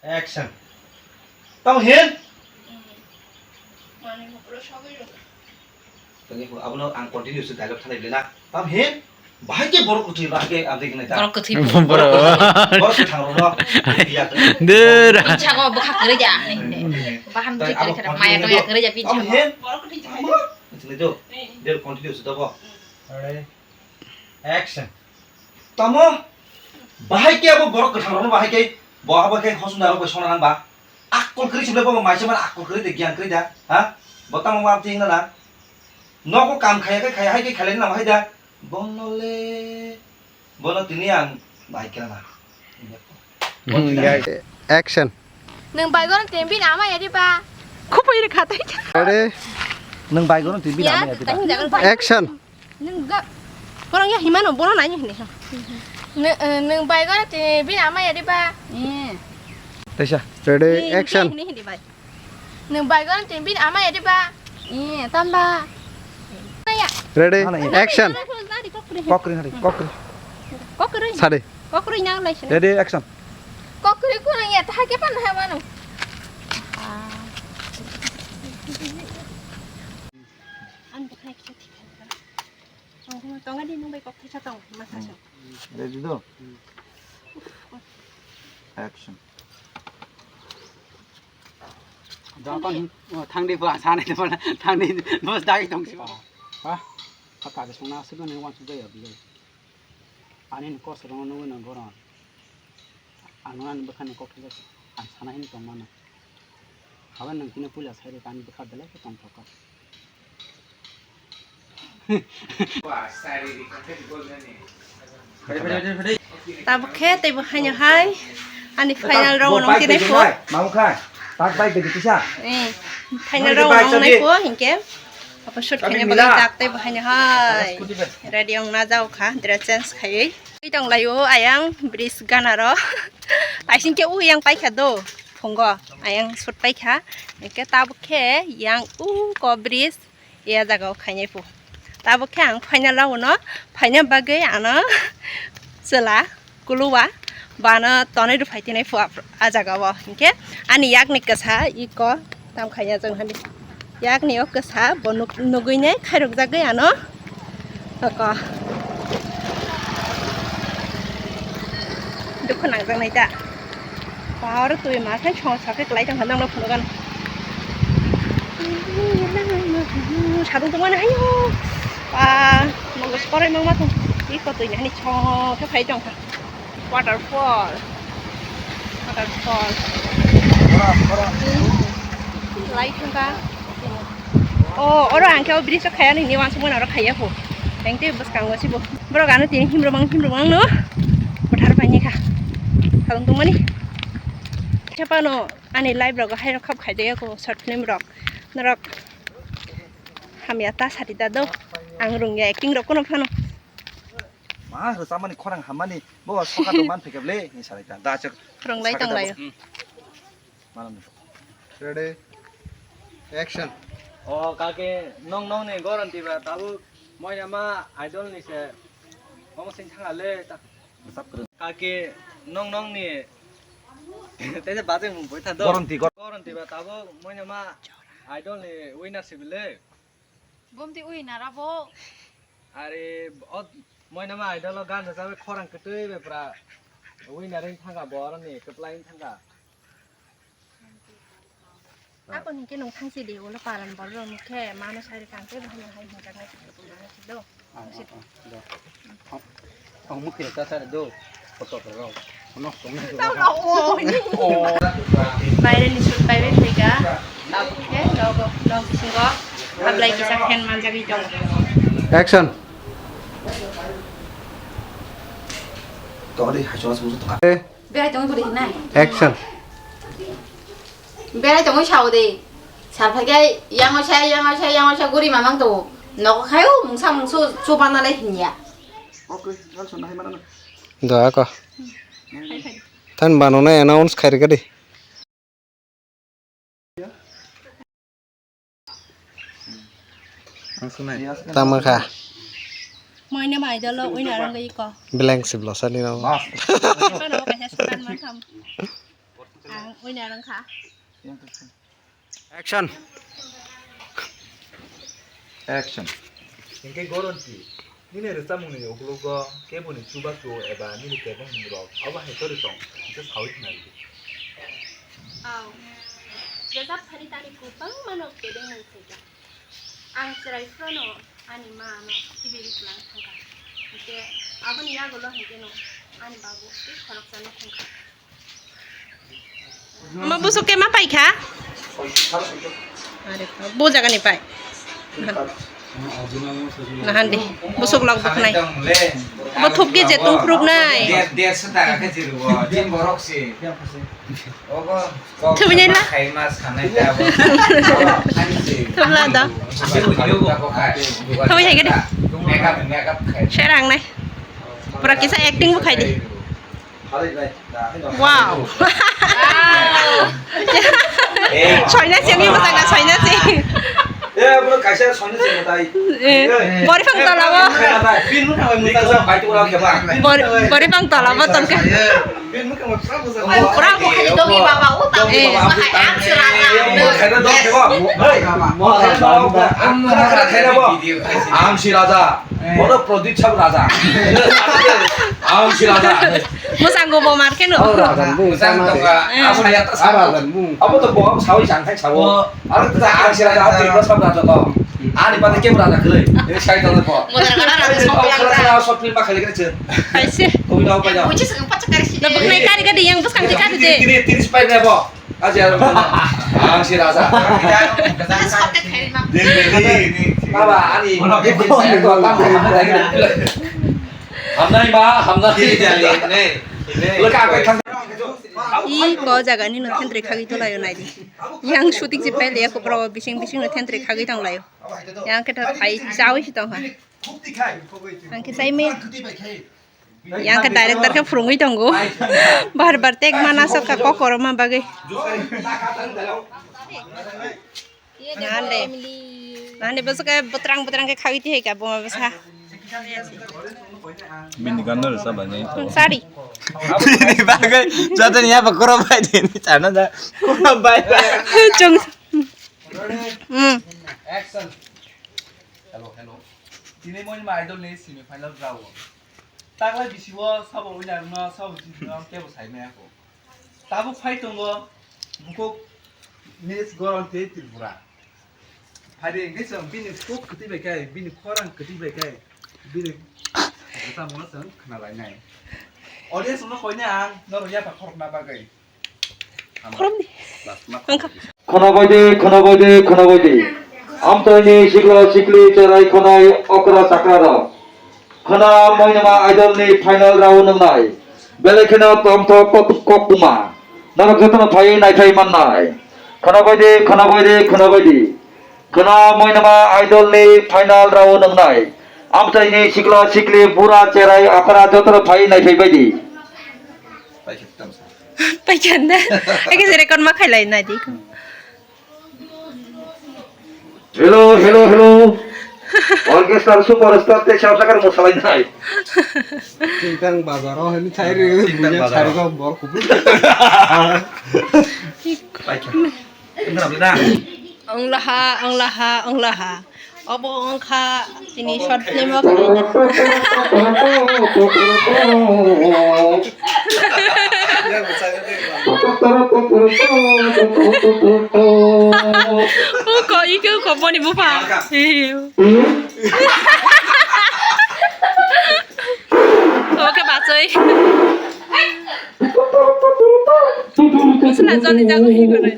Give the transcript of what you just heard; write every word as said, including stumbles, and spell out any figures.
Action. Tamo hin? Tani ko abono ang continue se dialogue thanai bela. Tamo hin? Bahai ke borok kwthwi, bahai ke abdi gwnai ta. Borok kwthwi. Borok kwthang rokno. Dur. Pinsa ko bwkha kwrwi ja. Baham kwrwi kwrwi khara maya to ya kwrwi ja pinsa ko. Tamo hin? Borok kwthwi. Tamo? Tini do. Dur continue se dobo. Ready? Action. Tamo? Bahai ke abo borok kwthang rokno bahai ke bo abo ke hosung darok bai sona nang ba. Akol kwrwi se bo maisa man akol kwrwi de gyan kwrwi da. Ha? Bo tamo ma abdi gwnai na. Nogo kam khaya khe khaya hai khe khailai nang hai da. Bono le, bono tini ang bai khe na. Action. Nwng bai gorok tini bini ama yari ba. Khupui rwkha tei. Ready? Nwng bai gorok tini bini ama yari ba. Action. Nwng ga, borok ya himano bono nai hini. Nwng, eh, nwng bai gorok tini bini ama yari ba. Eh. Teisa. Ready? Action. Hini hini bai. Nwng bai gorok tini bini ama yari ba. Eh, tamba. Naya. Ready? Nana ya. Action. Nari kokri. Kokri nari, kokri. Kokri. Sade. Kokri nang lai sini. Ready, action. Kokri kurang ya, taha ke pan hai manu. Ang bukan kita tiga. Ang kuma tonga di nung bai kokri sa tong, masa sa. Ready do? Action. Jokon, oh, thangdi bo, sanai de bo, thangdi, bos dagi tong si. Pa, pa, pa, ka songna asuk ni wan su jaya bile. Ani ni kos rong nungwi nang boron. Ang ani bwkhani kok thajak, ang sana hini tong mano. Haban nang tini puila sai de ani bwkha belai khe tong thok. Tabuk khe teibo haino hai ani final round nung tini pho. Final round nung nai pho hinkhe. Apa shoot khaina bagwi tak teibo haino hai. Ready ong na jao kha, dress change khaiwi. Twi tong lai o ayang bridge gana ro. Aising khe u yang paikha do phungo. Ayang shoot paikha. Hinkhe tabuk khe yang u ko bridge. Ya jaga o khainai phu. Tabuk khe ang final round no phaina bagwi ano chwla kuluwa bano tonwi rw phai tini phu a jaga o. Hinkhe ani yakni kwsa iko tam khaina chwng hani yakni o kwsa bo nuk-, nugwi nai khairok jagwi ano. Oko. Dukhu nangjaknai ta. Ba, oro twi ma khe song sakhe kwlai tongkha nokno phunukgano. Sadung tongmani hayo. Ba, nokle se korai mangma tong. Iko twi nani song khe phai tongkha. Waterfall. Waterfall. Lai thangkha. O, oro ang khe o bridge o khaya nini wansukmano oro khaya pho. Tengte bwskango sibo. Borok ano tini himrwmang himrwmang no bwthar paini kha. Salong tongmani. Khe phano ani live rok hai rok khap khai de ko short film rok. Norok hamya ta sari da do. Ang rungya acting rok kono phano. Ma rwchapmani khorang hammani bo soka do man phikable ni salai ta. Da chak. Rung lai tong lai. Ready? Action. O kaki, nong nong ni goron tiba tabuk moina ma idol ni se omo sing thang ale ta. Kaki, nong nong ni tei se bajeng mung boi tha do. Goron ti, gor- Goron tiba tabuk moina ma idol ni winner si bile. Bumti ui nara bo. Are o moina ma idol o gan rwjabai khorang kwtwi bai pura ui nara wng thangkha bo aroni kwplai wng thangkha. Ako ni ke nung thangsi di ulo paran bol rok ni khe mano sari kang te bahai hai hwnjak nai do. Ang mukhe ta sa do. Photo rok. Ono song. Baire ni shoot bai bai phaika. Tabuk khe nogo, nok bisingo hablai kisa fan manjagwi tongo. Action. Todi hai chora chora to. Berai tongwi bwrwi hinai. Action. Berai tongwi sao de. Sal phai khe yango sa, yango sa, yango sa guri mamang to. Nogo khayo mungsa mungsu chubanalai hinya. Okay, Nelson, hai mana? Da ko. Tan bano na announce khairga de. Tama kha. Moine mai dolo uina rang gai ko. Blank si blosa ni na. Bas. Ano kaisa sukan ma tham. Ang winner wngkha. Action. Action. Hinkhe Goronti, nini rwchapmungni ukologo keboni chubachu eba nini kebengmung rok abo hai torwi tong, hingkhe sawi khna rwdi. Au, rwchap thani tani kwbangma no kebengmung phaikha. Ang chwrai phano ani ma ano kibi ri kwlang thangkha. Hinkhe aboni yagulo hinkhe no ani babu tei khoroksa no thangkha. Omo busuk khe ma paikha? Are, bo jaga ni pai. Nahan di, busuk log buknai. Bo thup khe je tong phuruk nai. Thubinai la. Thubla do. Thubwi hai gede. Serang nai. Pura kisa acting bo khai di. Wow. Soina sing ni bwsang na soina sing. Eh, bro, kaisa soina sing tai. Eh, bori phang tola bo. Bin mo thang mo ta bai tu la ke ba. Bori, bori phang tola bo tong kha. Bin mo thang mo ta. Pura ko khai dong ni baba o ta. Eh. Mo khai na dong ke ba. Hei, mo khai na dong ke ba. Am khai na ba. Am si raja. Bono Prodip sab raja. Ang si raja. Mwsang go bo mar kheno. Oh, raja, bo Mwsang tongkha. Eh. Abo ya ta sa. Raja, bo. Abo to bo sawi sang khai sawo. Oh. Aro ta ang si raja, abo to sab raja to. Ani pate ke raja khlai. Ini sai to bo. Modar kana raja song lang ta. Short film ba khali kene chen. Kaise. Kobi na pa ya. Buji sa pa chakari si. Na buknai kari gadi yang bus kang kari de. Tini, tini, tini spy ne bo. Aji aro. Ang si raja. Sate khairi ma. Baba, ani. Hamnai ma, hamnai. Look at my. I ko jaga ni no thentre khagwi tolaio nai di. Yang shooting si pele ko pro bising bising no thentre khagwi tong laio. Yang khe thai chawi si tong ha. Ang khe sai me. Yang khe director khe phurungwi tongo. Bar bar tek mana sok kha kok korma bagwi. Nande. Nande bwswk khe bwtrang bwtrang khe khagwi tihai kha buma bwsa. Bini ganno rwchap bai nai. Sari. Bini bagwi joto ni yaba koro bai de ni chana da. Koro bai. Chung. Mm. Action. Hello, hello. Tini Moima Idol ni semi final round. Taklai bisi o sabo winner no sabo jiti no kebo sai maya kho. Tabuk phai tongo bukhuk Miss Goronti Tripura. Phai de hingke chwng bini kuk kwtwi bai khe, bini khorang kwtwi bai khe, bini bwsa mungno chwng khna lai nai. Audience no koi nai ang norok yapha khorokna bagwi. Khorokni. Wngkha. Khwnabai de, khwnabai de, khwnabai de. Amchaini sikla sikli cherai khwnai okra chakra rok. Khwna Moinama Idol ni final round wngnai. Belai kheno tongthok kok-, koktwma. Norok jotono phaiwi naiphai mannai. Khwnabai de, khwnabai de, khwnabai de. Khwna Moinama Idol ni final round wngnai. Amchaini sikla sikli bura cherai okra jotono phaiwi naiphai bai di. Paikha da. Eke se record ma khailai nai di. Hello, hello, hello. Orchestra superstar te chao sakar mo salai nai. Tintang bazar o hani chai re, Tintang buya bazar o. Chai go bor kubu. Paikha. Enggak, enggak. Onglaha, onglaha, onglaha. Obo wngkha tini short film o khaina. Uko, ike uko, boni bupha. Oke, bachoi. Suna joni jago hi gore.